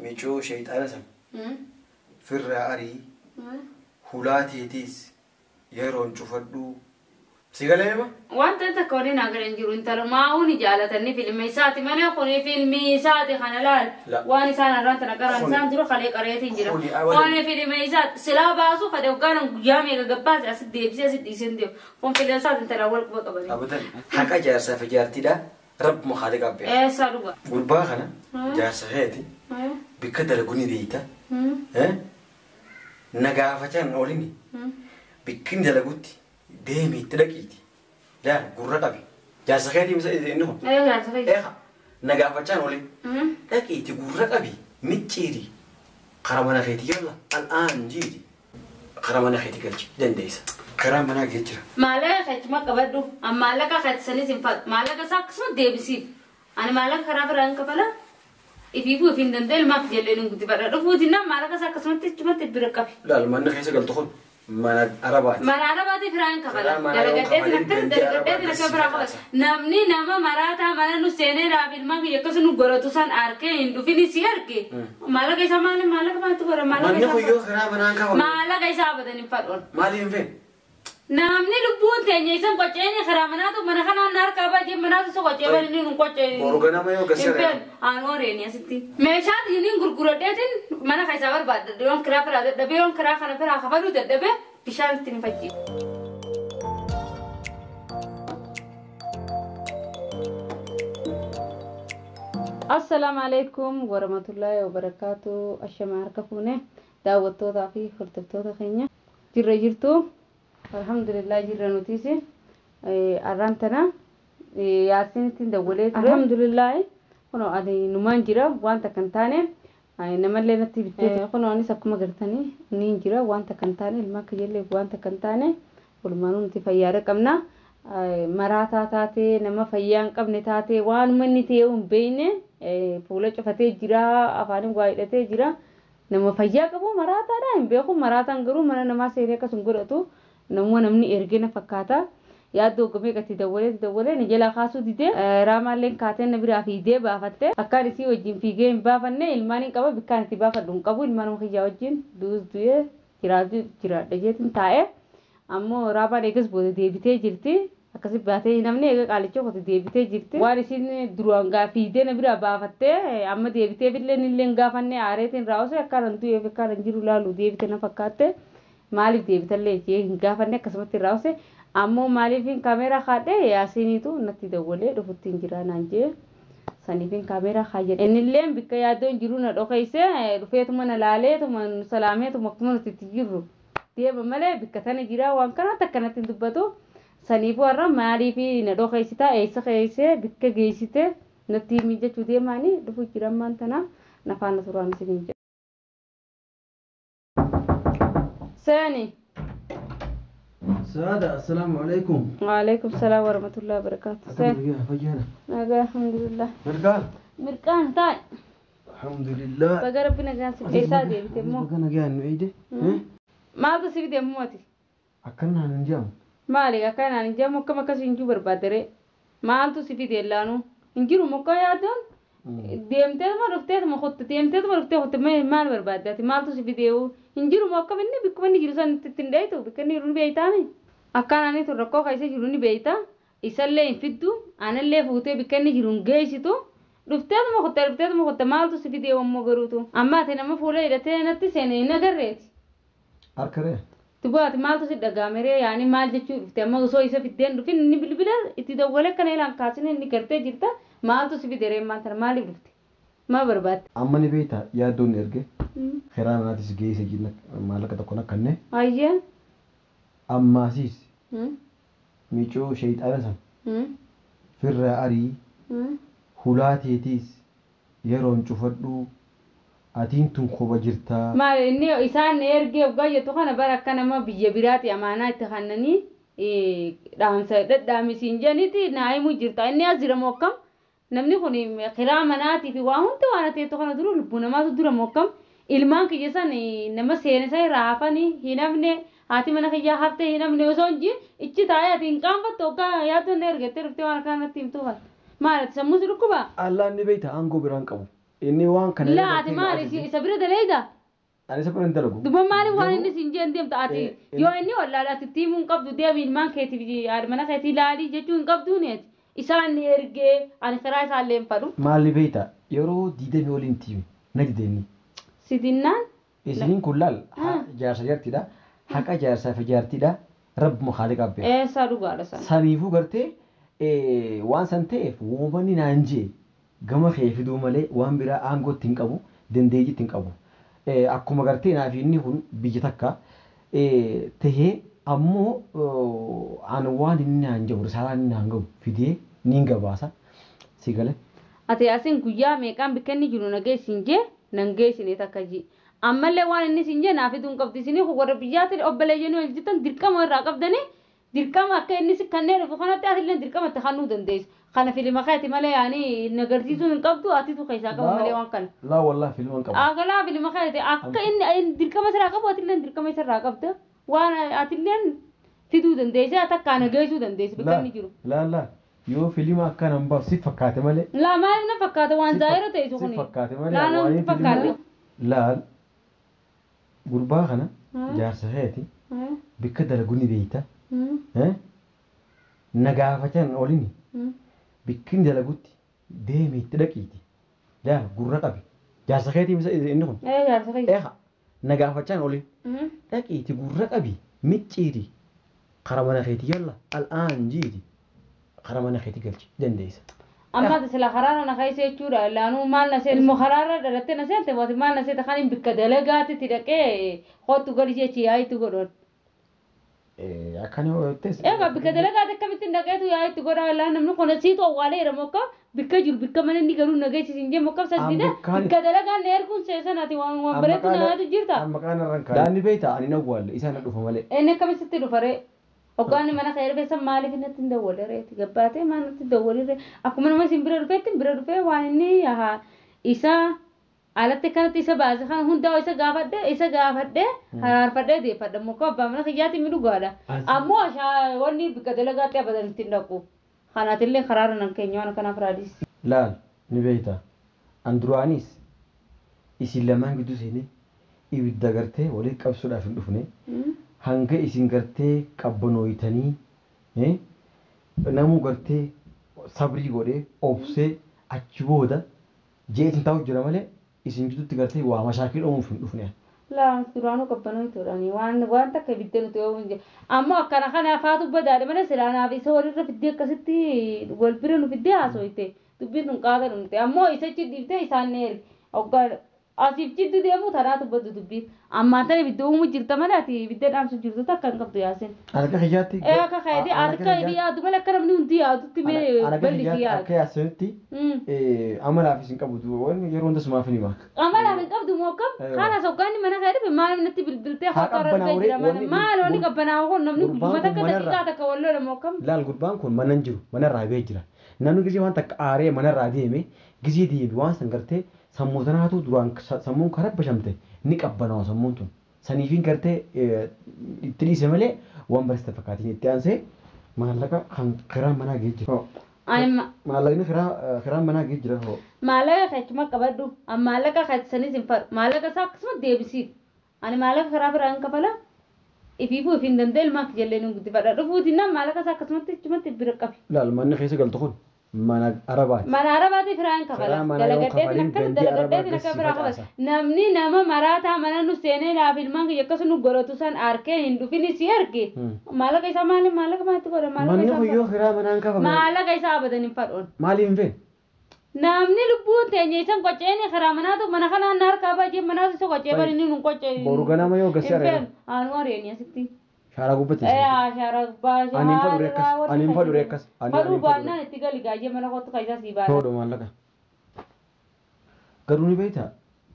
Micoo sheexaana san firraa arii hulaa teetiis yeroon cufadhuu. Si galee ma? Wanta takka waliin agareen jiru intalumaa ni jaalatanii filmi isaati malee kuni filmi isaati kana laal waan isaan irraan tana qaran isaan dura kalee qareetiin jira. Kuni filmi isaati silaa baasu fadhe hoggaan guyyaa meeqa gabbaase asi deebisee asi dhiiseen deemu. Kun filmi isaati intala wal quba qabanii. Abadan haqa jaarsaa fi jaartiidha rabbuma haala qabbee. Eessaa dhuga. Gurbaa kana jaarsa keeti bikka dalagu ni beeyta. Na gaafachaan oolini bikkin dalagutti deemi itti dhaqiiti. Laal gurra qabi. Jaarsa keetii misa inni kun. Jaarsa keeti. Na gaafachaan oolini. Dhaqiiti gurra qabi micciiri. Karaa mana keetii yalla al'aan jiiti. Karaa mana keetii galchi dandeessa. Karaa manaa kee jira. Maallaqa keettuma qabadhu. Maallaqa keetisanis hin fadhu. Maallaqa isaa akkasuma deebisiif. Ani maallaqa karaa biraan qabala. Ifiifuu ifiin danda'e ilmaaf ijoolleen hin guddifadha. Dhufuutiin maallaqa isaa akkasumatti achumatti bira qabi. Laal manni keessa galtu kun mana Arabaati. Mana Arabaati firaan qabala. Dalagadheetiin akkas dalagadheetiin akka biraa qabala. Namni nama maraataa mana nu seenee raaf ilmaan kiyya akkas nu godhatu san arkee hin dhufin si arge. Maallaqa isaa maali maallaqa maaltu godha maallaqa Manni isaa. kun yoo karaa manaan qabamu. Maallaqa isaa abadan hin fadhoon. Maaliif hin feene? Namni lubbuun teenya isan qoceeni karaa manaatu mana kanaan na harkaa baay'ee manaatu isa qocee bari inni nun qoceeni. Boru ganama yoo gasee Hin feenu aan oreeni asitti. Meeshaa yiniin gurguradheetiin mana keessaa barbaadda yoon kiraa firaa dadhabee yoon kiraa kana firaa kafaluu dadhabee bishaan ittiin hin facciisu. Assalaamu alaikum warahmatullahi wabarakatuh. Ashama harka fuune daawwattootaa fi hordoftoota keenya. Jirra jirtu. Alhamdulillah jirra nutiis. Arraan tana Yaasiin ittiin dawwalee ture. Alhamdulillah kunoo ani numaan jira wanta kan taane namallee natti bittee kunoo anis akkuma gartanii niin jira wanta kan taane ilmaan kiyyallee wanta kan taane walumaanuu nuti fayyaadha qabna. Maraataa taatee nama fayyaa hin qabne taatee waanuma inni ta'e hin beekne fuula cufatee jira afaaniin waa hidhatee jira. Nama fayyaa qabu maraataadha hin beeku maraataan garuu mana namaa seenee akkasuma godhatu namuma namni ergee na fakkaata. Yaaddoo gomee gatti dawwalee dawwalee ni jalaa kaasuu didee raamaalleen kaatee na biraa fiigee baafatte akkaan isii wajjin fiigee hin baafanne ilmaan hin qaba bikkaan itti baafadhu hin qabu ilmaan kiyyaa wajjin duus du'ee jiraatu jiraadha jeetiin taa'e ammoo raamaan eegas booda deebitee jirti. Akkasi baatee namni eega qaalicha qote deebitee jirti. Waan isin duraan fiigdee na biraa baafattee amma deebitee illee illee hin gaafanne aareetiin raawwase akkaan du'eef akkaan jiru laalu deebite na fakkaatte maaliif deebitallee jee hin gaafanne akkasumatti raawwase ammoo maaliif kaameeraa kaadhee Yaasiiniitu natti dawwalee dhufutti hin jira naan jee saniifin kaameeraa kaayyadhe. Innillee bikka yaaddoon jiru na dhokeesse dhufeetuma na laaleetuma nu salaameetuma akkuma nuti itti jirru deema malee bikka tana jira waan kanatti akkanatti hin dubbatu. Saniifuu har'a maaliif na dhokeessitaa eessa keesse bikka geessite natti himi jechuu deemaanii dhufu jira ammaan tana na faana turaan isiniin jedha. Seeni. Saada, assalaamu alaikum. Waalaikum salaam warahmatullahi wabarakatuh. Seeni. Fayyaadha. Nagaa alhamdulillah. Mirqaan. Mirqaan taa'e. Alhamdulillah. Baga rabbi nagaan si eessaa deebite immoo. Baga nagaan nu eeyde. Maaltu si fide immoo ati? Akkanaan hin jedhamu. Maali akkanaan hin jedhamu akkam akkas hin jiru barbaadere. Maaltu si fide laanuu? Hin jiru mokka yaaddoon? Deemteetuma dhufteetuma kutte deemteetuma dhuftee kutte maal barbaadde ati maaltu si fide hin jiru moo akkam inni bikkuma inni jiru san itti hin dheeytu bikka inni jiru ni beeytaami. Akkaan ani tun rakkoo keessa jiru ni beeyta. Isallee hin fiddu anallee fuutee bikka inni jiru hin geessitu. Dhufteetuma kutte dhufteetuma kutte maaltu si fide ammoo garuutu. Amma ati nama fuula hidhatee natti seene hin agarreeti. Harkaree. Tubaati maaltu si dhagaameree yaani maal jechuu dhufte amma osoo isa fiddeen dhufin inni bilbila itti dawwalee kana ilaan kaasine inni gartee jirta maaltu si fide maal tana maaliif dhufte maa barbaadde. Amma ni beektaa yaaddoon erge karaa manaatis geesse jinna maallaqa tokko nakkanne. Ayyee. Ammaasiis micoo sheexaana san firraa arii hulaa teetiis yeroon cufadhuu atiin tun koba jirtaa. Maal inni isaan ergee waggaa jettu kana bara akka nama biyya biraati amaanaa itti kannanii dhaamsa dhadhaamisiin jedhaniiti naa himuu jirta. Inni as jira moo akkam? Namni kun kiraa manaatii fi waa hundi waan ati jettu kana dura lubbuu namaatu dura moo akkam? Ilmaan kiyya san nama seene san irraa hafanii hin hafne haati mana kiyyaa haftee hin hafne osoo hin jiin ichi taa'ee ati hin qaanfattu waggaa yaaddoon ergettee dhuftee waan akkanatti himtuu kana. Maal ati sammuu si dhukkubaa? Allaan ni beektaa aangoo biraan qabu. Inni waan kana Laa ati maali isa bira daleeyda? Ani isa bira hin dalagu. Duba maali waan inni siin jeen deemta ati yoo inni wallaale ati itti himuu hin qabdu deemi ilmaan keetiif haadha mana keetii laalii jechuu hin qabduu neeti. Isaan ni ergee ani karaa isaallee hin fadhu. Maali beektaa yeroo diidamii waliin tiime na dide inni. Si dinnaan? Isiniin kun laal jaarsa jaartiidha. Haqa jaarsaa fi jaartiidha. Rabbuma haaliqaa beeka. Eessaa dhugaadha sana. Saniifuu gartee waan san ta'eef uumanni naan jee gama kee fiduu malee waan biraa aangoo itti hin qabu dandeettii itti hin qabu. Akkuma gartee naaf inni kun biyya takka tahee ammoo an waan inni naan jiru risaalaan inni naan gahu fidee niin gabaasa. Si gale. Ati Yaasin guyyaa meeqaan bikka inni jiru na geessin jee nan geessine takka jee. Ammallee waan inni siin jee naa fiduu hin qabdu. Isinii kun warra biyyaatti obboleeyyanii wal jettan dirqama irraa qabdanii dirqama akka inni si kannee dhufu kanatti atillee dirqama itti kennuu dandeessa. Kana filima keeti malee yaani na garsiisuu hin qabdu atitu keessaa qaba malee waan kana. Laa wallahi filima hin qabu. Agalaa filima keeti akka inni dirqama sirraa qabu atillee dirqama isarraa qabda. Waan atilleen fiduu dandeessa takkaa na geessuu dandeessa bakka inni jiru. Laa laa yoo filima akkana hin baasu si fakkaate malee. Laa maaliif na fakkaata waan zaayira ta'e Si kuni. fakkaate malee Laa waan na fakkaate. Laal gurbaa kana jaarsa keeti bikka dalagu ni beeyta. Na gaafachan olini bikki inni dalagutti deemi itti dhaqiiti. Laal gurra qabi. Jaarsa keetii misa inni kun. Ee jaarsa keeti. Eeha na gaafachan olin dhaqiiti gurra qabi micciiri kara mana keetii yalla al'aan jiiti kara mana keetii galchi dandeessa. Amma sila karaara na keessa jechuudha. Laanuu maal na seente immoo karaarra dhalattee na seente waati maal na seente kan hin bikka dalagaatti itti dhaqee kootu gali jechi yaa itti godhan. Akkana yoo ta'es. Egaa bikka dalagaatti akkamittiin dhaqeetu yaa itti godhaa laan namni kun siitu awwaalee jira mokka bikka jiru bikka mana inni galuu na geessisin jee mokka saddiidha bikka dalagaan na erguun seesanaati waan waan bareedu na yaadu jirta. Amma qaana irraan kaa'e. Daanni beektaa ani na awwaalle isaan na dhufa malee. Inni akkamitti dhufa ree? Hoggaanni mana kee dhufee san maaliif natti hin dawwalle reeti gabbaatee maal natti dawwalle ree akkuma nama isin bira dhufeetti bira dhufee waan inni isa alatti kanatti isa baase kana hundaa isa gaafadhe haraarfadhee deeffadha muka abbaa mana kiyyaatti mi dhugaadha ammoo wanni bikka dalagaatti abadan ittiin dhaqu kanaatillee karaarra nan keenya waan akkanaaf raadis. Laal ni beektaa an duraanis isin lamaan gidduu seenee ibidda gartee walitti qabsuudhaaf hin dhufne. Hanga isin gartee qabbanooyitanii namuu gartee sabrii godhee obsee achi booda jee isin taa'u jira malee isin gidduutti gartee waa mashaakil uumuuf hin dhufne. Laa duraanuu qabbanooyituudhaani waan takka ibidda nuti yoo hin ammoo akkana kana afaatu badaadhe malee silaanaaf isa walirra fiddee akkasitti wal bira nu fiddee haasooyte dubbiin tun qaata dhumte ammoo isachi dhiiftee isaan ni erge hoggaa asiif jiddu deemu tanaatu baddu dubbiin ammaan tana ibidda uumuu jirta malee ati ibidda dhaamsu jirtu takka hin qabdu Yaasin. Akka kiyyaatti. Ee akka keetii akka yaadu malee akka namni hundi yaadutti mee bal'isi yaadu. Akka Yaasinitti amalaaf isin qabdu wanni yeroo hunda sumaaf hin hima. Amalaaf hin qabdu moo akkam? Kana soggaanni mana kee dhufe maal natti bilbiltee hotaa irra jira mana maal wanni qabbanaa'u kun namni guyyuma takka daqiiqaa takka wal lola moo akkam? Laal gurbaan kun mana hin jiru manarraa ba'ee jira. Namni gisee waan takka aaree manarraa deeme gisee deebi waan san gartee sammuu tanaatu duraan sammuun karaa bashamte ni qabbanaawa sammuun tun. Saniifiin gartee itti dhiise malee waan barsiisa fakkaatiin itti aansee maallaqa kan kiraan manaa ga'ee jira. Maallaqni kiraan manaa ga'ee jira. Maallaqa keechuma qabadhu. Maallaqa keessanis hin fadhu. Maallaqa isaa akkasuma deebisiif. Ani maallaqa karaa biraa hin kafala. Ifiifuu ifiin danda'e ilmaan kijallee ni guddifadha. Dhufuutiin nam maallaqa isaa akkasumatti achumatti bira qabi. Laal manni keessa galtu kun mana Arabaati. Mana Arabaati firaan kafala. Dalagadheetiin akkana dalagadheetiin akka biraa kafala. Namni nama maraataa mana nu seenee laaf ilmaan kiyya akkasuma nu godhatu san arkee hin dhufini si arge. Maallaqa isaa maali maallaqa maalitti godha maallaqa Manni isaa. kun yoo kiraa manaan kafame. Maallaqa isaa abadan hin fadhoon. Maaliif hin feene? Namni lubbuun teenya isan qocceen karaa manaatu mana kanaan na harkaa baay'ee manaatu isa qoccee bari inni nun qoccee. Boru ganama yoo gassi areera. Anu areeni asitti. Shaaraa gubbatti. Shaaraa gubbaa. Ani hin fadhu akkas. Ani hin fadhu akkas. Fadhuu baannaan itti gali gaajee mana kootu kan isaa sii baana. Toodho maallaqa. Garuu ni beektaa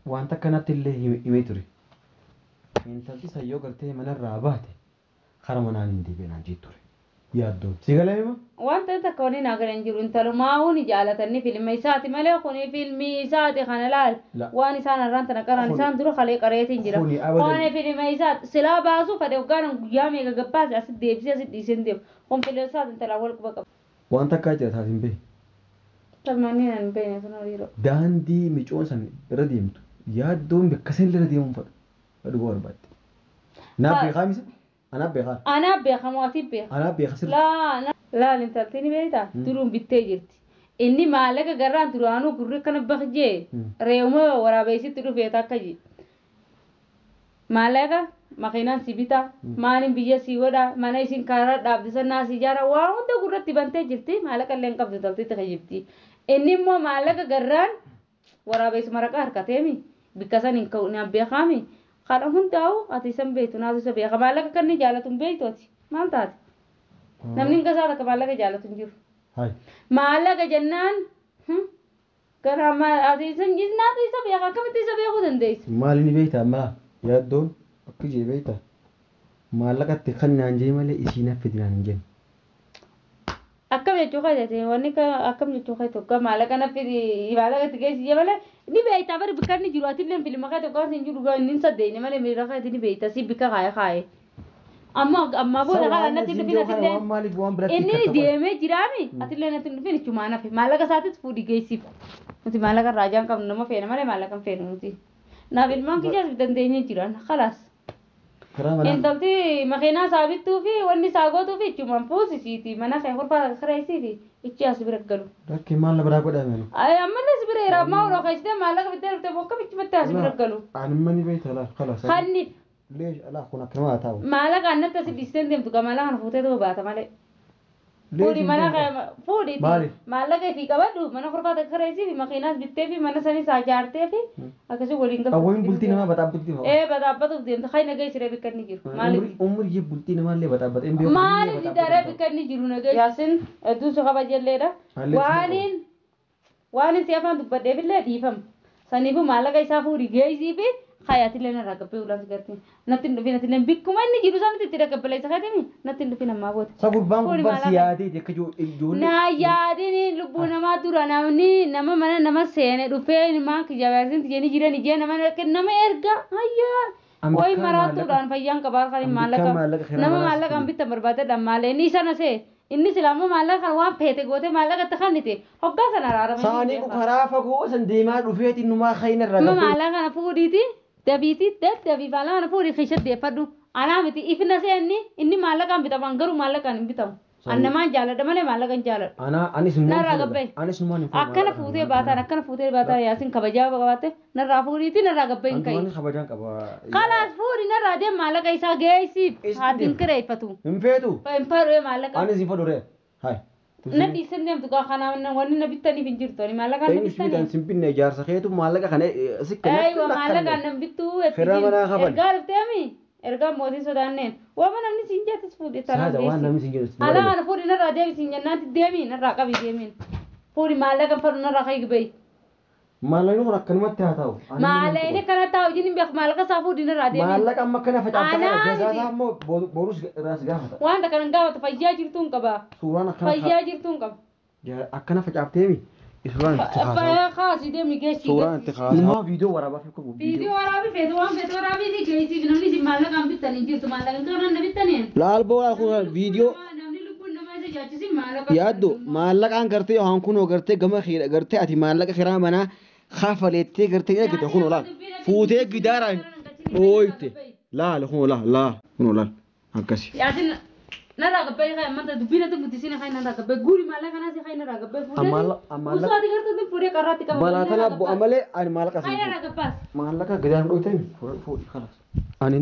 wanta akkanatti illee himee ture. Intalti sayyoo gartee manarraa baate kara manaan hin deebiin jee ture. Yaaddoon. Si galee hima? Wanta takka waliin agarra hin jiru intalumaa ni jaalatanii filma isaati malee kuni filmi isaati kana laal waan isaan irraan tana qaraan isaan dura kalee qareetiin jira. Kuni filma isaati silaa baasuu fadhe hoggaan guyyaa meeqa gabbaase asi deebisee asi dhiisee hin deemu. Kun filma isaati intalaa wal quba qaba. Wanta akkaa jira taatiin bee. Tamanii nan beekne sun hariiroo. Daandii micoon san irra deemtu yaaddoon bakka san irra deemuun fadhu. Fadhu barbaadde. Naaf beekaa misa? Anaaf beekaa. Anaaf beekamoo ati beeka. Anaaf beeka sirri. Laa laal intalti ni beektaa? Duruun bittee jirti. Inni maallaqa garraan duraanuu gurri kana bakjee reema waraabeessitti dhufee takka ji. Maallaqa makiinaan si bitaa maaliin biyya si godha mana isin karaa dhaabdisa naa si ijaara waa hunda gurratti bantee jirti maallaqa illee hin qabdu intaltitti kijibti. Inni immoo maallaqa garraan waraabeessu maraqa harkateemi bikka san hin ka'u naan beekaami. Kana hundaa'u ati isan beektu naatu isa beeka maallaqa kan inni jaalatu hin beektu ati maal taate? Namni hin gasaa takka maallaqa jaalatu hin jiru. Maallaqa jennaan gara ati isan naatu isa beeka akkamitti isa beekuu dandeessi? Maali ni beektaa amma yaaddoon akka jee beektaa maallaqatti kan naan jee malee isiin haffiti naan hin jenne. Akkam jechuu keeti wanni akkam jechuu keeti tokko maallaqa naffiti maallaqa itti geessi jee malee ni beektaa bari bikka inni jiru atillee filma kee tokko hin jiru inni saddeeni malee miira keeti ni beektaa si bikka kaaye kaaye. Amma amma booda kana natti dhufin atillee inni deemee jiraami atillee natti dhufin ichumaan hafe maallaqa isaatis fuudhii geessiif. Nuti maallaqa raajaan qabnu nama feena malee maallaqa hin feenu nuti. Naaf ilmaan kiyyaas dandeenyee jiran khalaas. Intalti makiinaa isaa bittuu fi wanni isaa gootuu fi ichumaan fuusisiiti mana kee kurfaa kireessii fi ichi as bira galu. Rakkii maal na biraa godhame? Ammallee si bira jira ammaa uloo keessatti maallaqa bittee dhuftee bokka bichumatti as bira galu. Ani mani beekta laal khalaas. Kanni. Leesh alaa kun akkana taa'u. Maallaqa annatti asi dhiistee deemtu gaa maallaqa kana fuutee ta'uu baata malee. Fuudhi mana fuudhi maallaqa fi qabadhu mana kurfaa kireessii fi makiinaas bittee fi mana sanis ijaartee fi akkasii waliin galtu. Awwain bultii namaa baxaabbatuuf deema. Ee baxaabbatuuf deemta kan nagaa isiree bikka inni jiru. Maaliif? Umrii bultii namaallee baxaabbatee hin beeku. Maaliif daree bikka inni jiru nagaa. Yaasin hedduun si kabajalleedha. Waaniin si afaan dubbadheefillee dhiifama. Saniifuu maallaqa isaa fuudhi geessii fi hayaatilee narraa gabbee ulaan si gartiin. Natti hin dhufin atillee bikkuma inni jiru sanitti itti dhaqabbalee isa kaatimi natti hin dhufin ammaa booda. Sa gurbaan gurbaan si yaadee akka ijoollee. Naa yaadini lubbuu namaa dura namni nama mana nama seene dhufee maan kijaabarsin tijjanii jiran ijee nama nama erga hayyaa. Wayi maraatuudhaan fayyaan qabaa kan maallaqa nama maallaqaan bitta barbaadadhaan maalee inni isa na see inni silaamoo maallaqa kan waan feete gootee maallaqa itti kannite hoggaa sana araarama. Saanii karaa fagoo san deemaa dhufeetiin numaa kayna irraa. Maallaqa kana fuudhiiti. Dabiiti daddabii maallaqa kana fuudhii keessa deeffadhu. Anaa miti ifna seenni inni maallaqaan bitaman garuu maallaqaan hin bitamu. Annamaan jaaladha malee maallaqa hin jaaladhu. Anaa anis Narraa gabbee. Anis numaan hin fuudhu. Akkana fuutee baataan akkana fuutee baataan yaasin kabajaa qabaatte narraa fuudhiiti narraa gabbee hin ka'i. Antumaan kabajaan qaba. Kalaas fuudhi narraa deem maallaqa isaa geessiif haatiin kireeffatu. Hin feetu. Hin fedhu maallaqa. Anis hin fedhu ree. Hai. Na dhiisan deemtu gaa kanaa wanni na bittaniif hin jirtu ani maallaqa na bittaniif. Sin binne ijaarsa keetu maallaqa kana sikka. Aywa maallaqa na bittuu ergaa dhufteemi ergaa mootii sodaanneen waama namni siin jettis fuudhe tanaa Saada waan namni siin jettis. Alaa kana fuudhi narraa deebi siin jennaatti deemi narraa qabi deemiin fuudhi maallaqa fadhu narraa kayi bayi. Maallaqni kun akkanumatti haa ta'u. Maallaqni akkana taa'u wajjin hin beeku maallaqa isaa fuudhi narraa deemi. Maallaqa amma akkana facaafata gasaa isaa immoo borus irraas gaafata. Wanta kanan gaafatu fayyaa jirtuun qaba. Suuraan akkana. Fayyaa jirtuun qaba. Akkana facaafteemi. Suuraan itti haasaa. Kaasii deemi geessi. Suuraan itti haasaa. Ilmaa viidiyoo waraabaa fi qabu. Viidiyoo waraabii feetu waan feetu waraabii fi geessiif namni isin maallaqaan bittan hin jirtu maallaqaan kana bittaniin. Laal booraa kun viidiyoo. Namni lubbuun namaa isa jaachisin maallaqa. Yaaddo maallaqaan gartee yohaan kunoo gartee gama gartee ati maallaqa kiraa manaa kafaleettee gartee hin argite kunoo laal fuutee gidaaraan dhooyte laal kunoo laal laal kunoo laal akkasi. Yaasin narraa gabbee kan ammanta dubbiin ati guddisiin kan narraa gabbee guuri maallaqa kanaas kan narraa gabbee fuudhee. Osoo ati gartuu fuudhee qarraatti qaba. Balaa tana bu'a malee ani maallaqa siin. Kan narraa gabbaas. Maallaqa gidaaraan dhooyte fuudhi kalaas.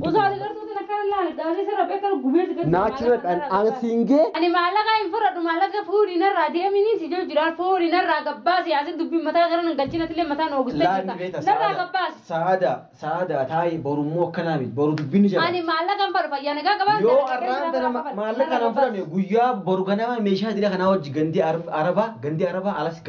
Osoo ati gartuu akkana laal gaazii sirra beekanu gubee si gartuu. Naachirra an siingee. Ani maallaqa hin fudhadhu maallaqa fuudhi narraa deemini si jiru jiraan fuudhi narraa gabbaas yaasin dubbiin mataa gara nan galchina tillee mataan oogustee jirta. Narraa gabbaas. Saada saada taayi borummoo akkanaa miti boru dubbiin ni jaba. Ani maallaqa hin fudhu fayyaa nagaa qabaan. Yoo arraan tana maallaqa nan fudhanne guyyaa boru ganama meeshaa dira kanaa wajji gandii arabaa alas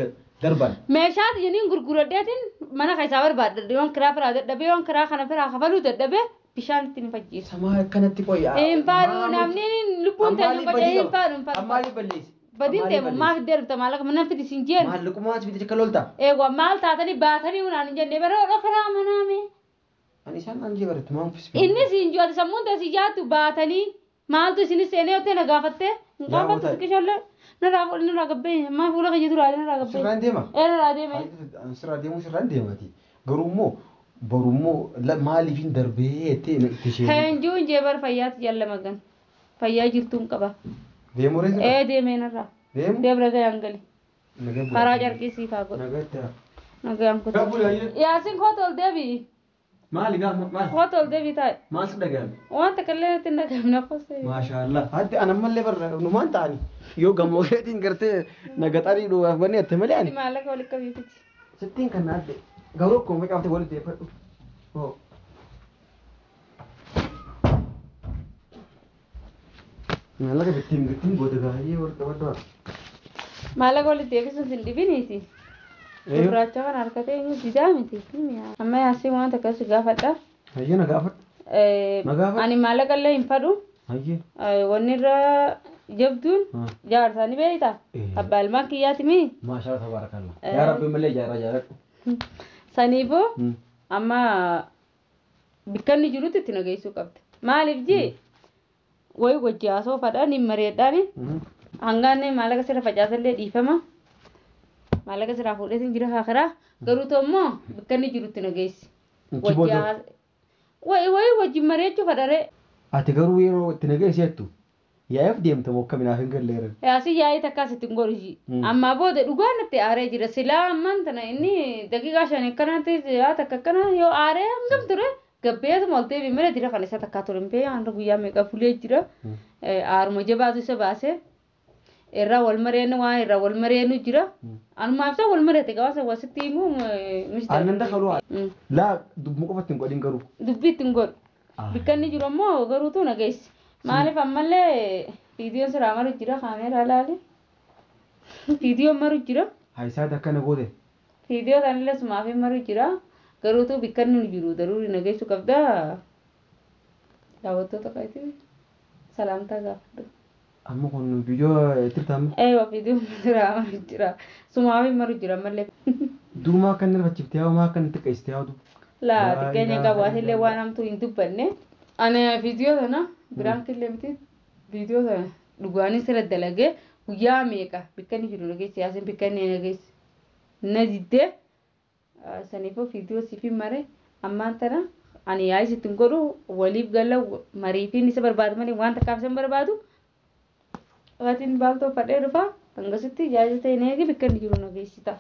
darban. Meeshaa jeniin gurguradheetiin mana keessaa barbaadadhe yoon kiraa firaa dadhabee yoon kiraa kana firaa kafaluu dadhabee bishaan ittiin fajjiisu. Samaa akkanatti qoyyaa. Hin fadhu namni lubbuun ta'e hin faca'e hin fadhu hin fadhu. Ammaaliif balleessi? Badiin ta'e maaf deebita maallaqa mana fidi siin jeen. Maallaqumaa as fidi akka lolta. Eewwa maal taatanii baatanii hunaan hin jenne bara dhokaraa manaame. Ani isaan naan jee barattu maal fis. Inni siin jiru sammuun ta'e si jaattu baatanii maaltu isinis seenee yoo ta'e na gaafatte hin gaafattu xiqqishollee. Narraa fuudhi narraa gabbee maa fuula kiyya duraa narraa gabbee. Sirraan deema? Ee narraa deeme. Sirraa deemuu sirraan deemati. Garuu immoo boru immoo maaliif hin darbee jettee itti ishee. Heenjuun jee bar fayyaatti jaallama gan. Fayyaa jirtuun qaba. Deemuu ree sirraa? Ee deemee narraa. Deemu? Deemra gayaan gali. Nagaa bulaa. Karaa carqii siif haa godhu. Nagaa itti haa. Nagaan kutu. Nagaa bulaa jee. Yaasiin kootu ol deebi'i. Maali gaa maal? Kootu ol deebi'i taa'e. Maal si dhagahame? Waan takka illee natti hin dhagahame qosee. Maashaallah. Haddi an ammallee barra numaan ta'ani. Yoo gammoodheetiin gartee nagaxarii dhugaaf banne atte malee ani. Maallaqa walitti qabiifiti. Sittiin kan adde. Garuu akkuma facaafte walitti deeffadhu. Hoo. Maallaqa bittiin bittiin booda baay'ee wal qabadhu. Maallaqa walitti deebisuun sin dhibiniiti. Gurraacha kana harkatee eenyu didaa miti. Amma yaasiin waan takka si gaafadha. Hayyee na gaafadhu. Na gaafadhu. Ani maallaqa illee hin fadhu. Hayyee. Wanni irra jabduun jaarsaa ni beekta. Abbaa ilmaan kiyyaati mii. Maashaallah tabaarakallah. Yaa Rabbi malee jaarraa jaaladhu. Saniifuu amma bikka inni jirutti itti nageessuu qabda. Maaliif jee wayi wajji haasoo fadhaan hin mareedhaan hangaan maallaqa sirra facaasallee dhiifama. Maallaqa sirraa fuudheetiin jira haakiraa garuu ta'u immoo bikka inni jirutti nageessi. Wayi wayi wajjin mareechuu fadharee. Ati garuu yeroo itti nageessi jettu yaa'eef deemta moo akkaminaaf hin galleeran. Yaasi yaa'ii takkaas ittiin godhu ishii. Ammaa booda dhugaan natti aaree jira. Silaa ammaan tana inni daqiiqaa shan akkanaatti yaa takka akkana yoo aaree hangam ture gabbeetuma ol deebi'e malee dira kan isa takkaa ture hin beeku hanga guyyaa meeqa fulee jira. Aaruma jabaatu isa baasee irraa wal mareenu waan irraa wal mareenu jira. Anumaaf isa wal mareete gabaasa wasitti himuu mista. Aannan dakaluu laa dubbuma qofa ittiin godhin garuu. Dubbii ittiin godhu. Bikka inni jiru ammoo garuutu nageessi. Maaliif ammallee viidiyoon siraa maru jira kaameeraa laali. Viidiyoon maru jira. Haayisaati akkana goote. Viidiyoo sanillee sumaaf maru jira. Garuutu bikka inni jiru daruuri nageessuu qabda. Daawwattoota qayti salaamtaa gaafadhu. Amma kun viidiyoo tirta amma. Eewa viidiyoon siraa maru jira. Sumaaf maru jira ammallee. Durumaa akka inni rifachiiftee haa maa akka inni xiqqeessitee haa Laa xiqqeenya qabu asillee waan hamtuu hin dubbanne. Ani viidiyoo sana biraan killee miti viidiyoo sana dhugaanis irra dalagee guyyaa meeqa bikka inni jiru nageessi yaasin bikka inni nageessi na diddee saniifuu viidiyoo siif hin mare ammaan tana ani yaa'is ittiin godhu waliif gala mariifiin isa barbaadu malee waan takkaaf isa hin barbaadu. Waatiin baaltoo fadhee dhufa hangasitti yaa'is ta'e eegi bikka inni jiru nageessita.